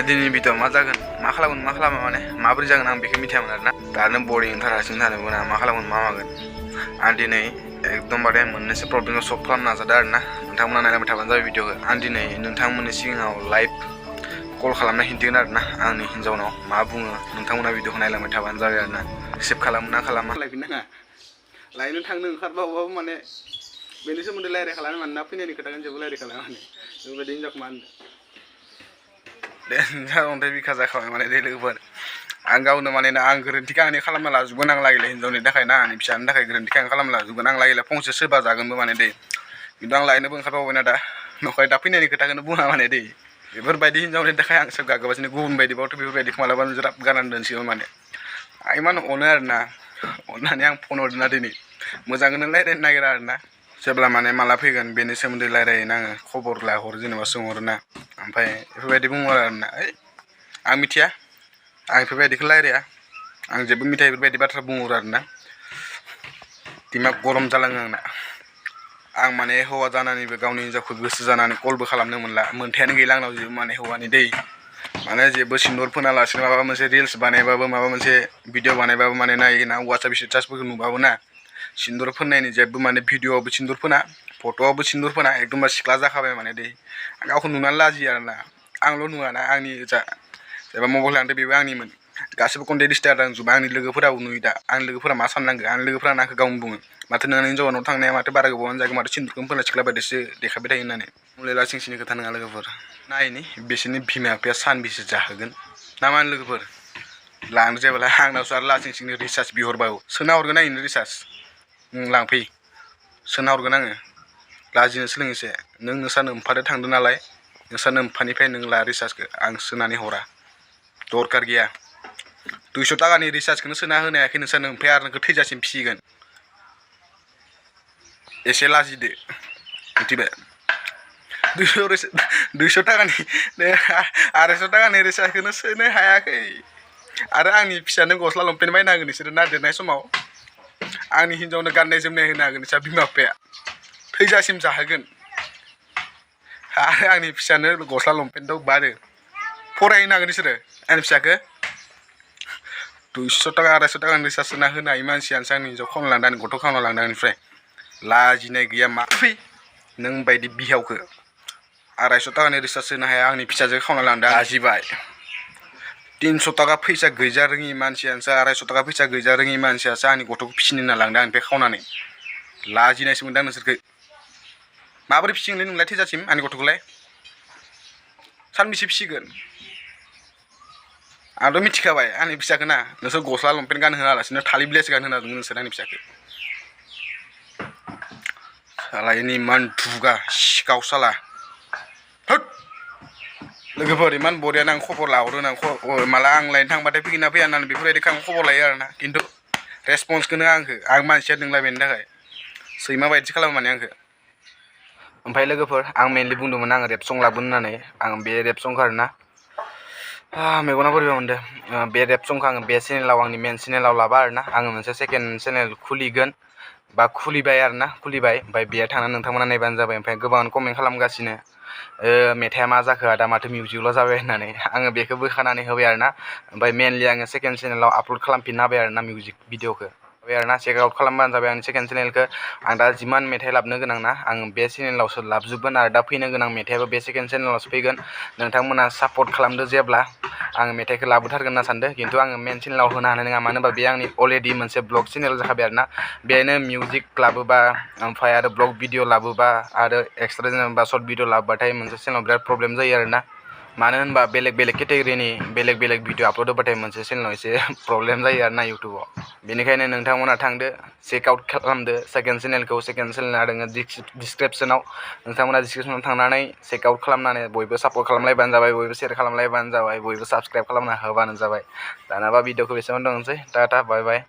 ओमफ्राय दिनैनि भिडिअ मा जागोन मा खालामगोन मा खालामा माने माबोरै जागोन आं बेखौ मिथियामोन आरोना दानो बरिं थारासिनो थानोबो ना मा खालामगोन मा मागोन आं दिनै एकदमबारे मोननैसो प्रब्लेमखौ सल्भ खालामनो नाजादों आरोना नोंथांमोना नायलांबाय थाबानो जाबाय भिडिअखौ आं दिनै नोंथांमोननि सिगाङाव लाइभ कल खालामना खिन्थिगोन आरोना आंनि हिन्जावनाव मा बुङो नोंथांमोना भिडिअखौ नायलांबाय थाबानो जाबाय आरोना एक्सेप्ट खालामो ना खालामा लायफिननाङा लायनो थांनो ओंखारबाबो माने बेनि सोमोन्दै रायज्लायखालानो मानोना फैनायनि खोथाखौनो जेबो रायज्लायखाला माने बेबायदि हिन्जावखौ मा होनो अन्थाइ बिखा जाखाबाय माने दै लोगोफोर आं गावनो माने आं गोरोन्थिखौ आंनि खालामना लाजोबगोन आं लागैले हिन्जावनि थाखाय ना आंनि फिसानि थाखाय गोरोन्थिखौ आं खालामना लाजोबगोन आं लागैले फंसे सोरबा जागोनबो माने दै खिन्थु आं लायनोबो ओंखारबावबायना दा न'खाय दा फैनायनि खोथाखौनो बुङा माने दै बेफोरबायदि हिन्जावनि थाखाय आं सोब गागोबासिनो गुबुन बायदिबाथ' बेफोरबायदिखौ मालाबा ज्राब गारनानै दोनसिगोन माने आं इमान अनो आरोना अननानै आं फन हरदोंना दिनै मोजाङैनो रायज्लायनो नागिरा आरोना जेब्ला माने माला फैगोन बेनि सोमोन्दै रायज्लायोना आङो खबर लाहरो जेनेबा सोंहरोना ओमफ्राय बेफोरबायदि बुङो आरोना ओइ आं मिथिया आं बेफोरबायदिखौ रायज्लाया आं जेबो मिथिया बेफोरबायदि बाथ्रा बुंहरो आरोना दिमाग गरम जालाङो आंना आं माने हौवा जानानैबो गावनि हिन्जावखौ गोसो जानानै कलबो खालामनो मोनथायानो गैला आंनाव जेबो माने हौवानि दै माने जेबो सिन्दुर फोनालासिनो माबा मोनसे रिल्स बानायबाबो माबा मोनसे भिडिअ बानायबाबो माने नायोना वाट्सएप स्टेटासफोरखौ नुबाबो ना सिन्दुर फोननायनि जेबो माने भिडिअआवबो सिन्दुर फोना फट'आवबो सिन्दुर फोना एकदमबारे सिख्ला जाखाबाय माने दै आं गावखौ नुनानै लाजियो आरोना आंल' नुवाना आंनि जेनेबा मबाइल लांदो बेबो आंनिमोन गासिबो कन्टेन्ट स्टार्ट आंजोबा आंनि लोगोफोराबो नुयो दा आंनि लोगोफोरा मा साननांगौ आंनि लोगोफोरा आंखौ गावनो बुङो माथो नोंनि हिन्जावनाव थांनाया माथो बारा गोबावानो जागोन माथो सिन्दुरखौनो फोना सिख्ला बायदिसो देखायबाय थायो होननानै मुलिला सिंसिनि खोथा नङा लोगोफोर नायनि बिसोरनि बिमा बिफाया सानबेसे जाहोगोन ना मा होनो लोगोफोर लांनो जायोब्ला आंनावसो आरो लासिंसिंनि रिसार्ज बिहरबाबो सोना हरगोन आं इनो रिसार्ज लांफै सोना हरगोन आङो लाजिनो सोलों एसे नों नोंसानो ओमफादो थांदो नालाय नोंसानो ओमफानिफ्राय नों ला रिसार्जखौ आं सोनानै हरा दरकार गैया 200 टाकानि रिसार्जखौनो सोना होनो हायाखै नोंसानो ओमफ्राय आरो नोंखौ थैजासिम फिसिगोन एसे लाजिदो मिथिबाय 200 टाकानि 250 टाकानि रिसार्जखौनो सोनो हायाखै आरो आंनि फिसानो गस्ला लंपेन्ट बायना होगोन बिसोरो ना देरनाय समाव आंनि हिन्जावनो गाननाय जोमनाय होनो हागोन बिसा बिमा बिफाया थैजासिम जाहोगोन आरो आंनि फिसानो गस्ला लंपेन्टआव बारो फरायहोनो हागोन बिसोरो आंनि फिसाखौ 200 टाका 250 टाकानि रिसार्ज सोना होनो हायो मानसियानोसो आंनि हिन्जाव खावना लांदों आंनि गथ' खावना लांदों आंनिफ्राय लाजिनाय गैया मा फै नों बायदि बिहावखौ 250 टाकानि रिसार्ज होनो हाया आंनि फिसाजो खावना लांदों लाजिबाय 300 टाका फैसा गैजा रोङि मानसियानोसो 250 टाका फैसा गैजा रोङि मानसियासो आंनि गथ'खौ फिसिनो होनना लांदों आंनिफ्राय खावनानै लाजिनायसो मोनदों नोंसोरखौ माबोरै फिसिगोनलै नोंलाय थैजासिम आंनि गथ'खौलाय सानबेसे फिसिगोन आंथ' मिथिखाबाय आंनि फिसाखौ ना नोंसोर गस्ला लंपेन्ट गानहोआलासिनो थालिर बिलाइसो गानहोना दों नोंसोर आंनि फिसाखौ साला इनि इमान दुगा सिखाव साला होद लोगोफोर इमान बरियानो आं खबर लाहरो आं माला आं लायनो थांबाथाय फैगोन ना फैया होननानै बेफोरबायदिखौ आं खबर लायो आरोना खिन्थु रेसपन्सखौनो आं मानसिया नोंलाय बेनि थाखाय सैमा बायदिसो खालामो माने आंखौ ओमफ्राय लोगोफोर आं मेनलि बुंदोंमोन आं रेप सं लाबोनो होननानै आं बे रेप संखौ आरोना मेगना बोरैबा मोनदों बे रेप संखौ आङो बे चेनेलाव आंनि मेन चेनेलाव लाबा आरोना आङो मोनसे सेकेन्ड चेनेल खुलिगोन बा खुलिबाय आरोना खुलिबाय ओमफ्राय बेयाव थांनानै नोंथांमोना नायबानो जाबाय ओमफ्राय गोबाङानो कमेन्ट खालामगासिनो मेथाइआ मा जाखो आदा माथो मिउजिकल' जाबाय होननानै आङो बेखौ बोखानानै होबाय आरोना ओमफ्राय मेनलि आङो सेकेन्ड चेनेलाव आपल'ड खालामफिनना होबाय आरोना मिउजिक भिडिअखौ होबाय आरोना चेक आउट खालामबानो जाबाय आंनि सेकेन्ड चेनेलखौ आं दा जिमान मेथाइ लाबोनो गोनां ना आं बे चेनेलावसो लाबोजोबगोन आरो दा फैनो गोनां मेथाइआबो बे सेकेन्ड चेनेलावसो फैगोन नोंथांमोना सापर्ट खालामदो जेब्ला आङो मेथाइखौ लाबोथारगोन होनना सानदों खिन्थु आङो मेन चेनेलाव होनो हानाय नङा मानो होनबा बे आंनि अलरेडि मोनसे ब्लग चेनेल जाखाबाय आरोना बेहायनो मिउजिक लाबोबा ओमफ्राय आरो ब्लग भिडिअ लाबोबा आरो एक्सट्रा जेनेबा सर्ट भिडिअ लाबोबाथाय मोनसे चेनेलाव बिराद प्रब्लेम जायो आरोना मानो होनबा बेलेग बेलेग केटेगरिनि बेलेग बेलेग भिडिअ आपल'ड होबाथाय मोनसे चेनेलाव एसे प्रब्लेम जायो आरोना इउटुबाव बेनिखायनो नोंथांमोना थांदो चेक आउट खालामदो सेकेन्ड चेनेलखौ सेकेन्ड चेनेला दङ डिसक्रिपसनाव नोंथांमोना डिसक्रिपसनाव थांनानै चेक आउट खालामनानै बयबो सापर्ट खालामलायबानो जाबाय बयबो शेयार खालामलायबानो जाबाय बयबो साबसक्राइब खालामना होबानो जाबाय दानाबा भिडिअखौ बेसेबां दोननोसै टाटा बाय बाय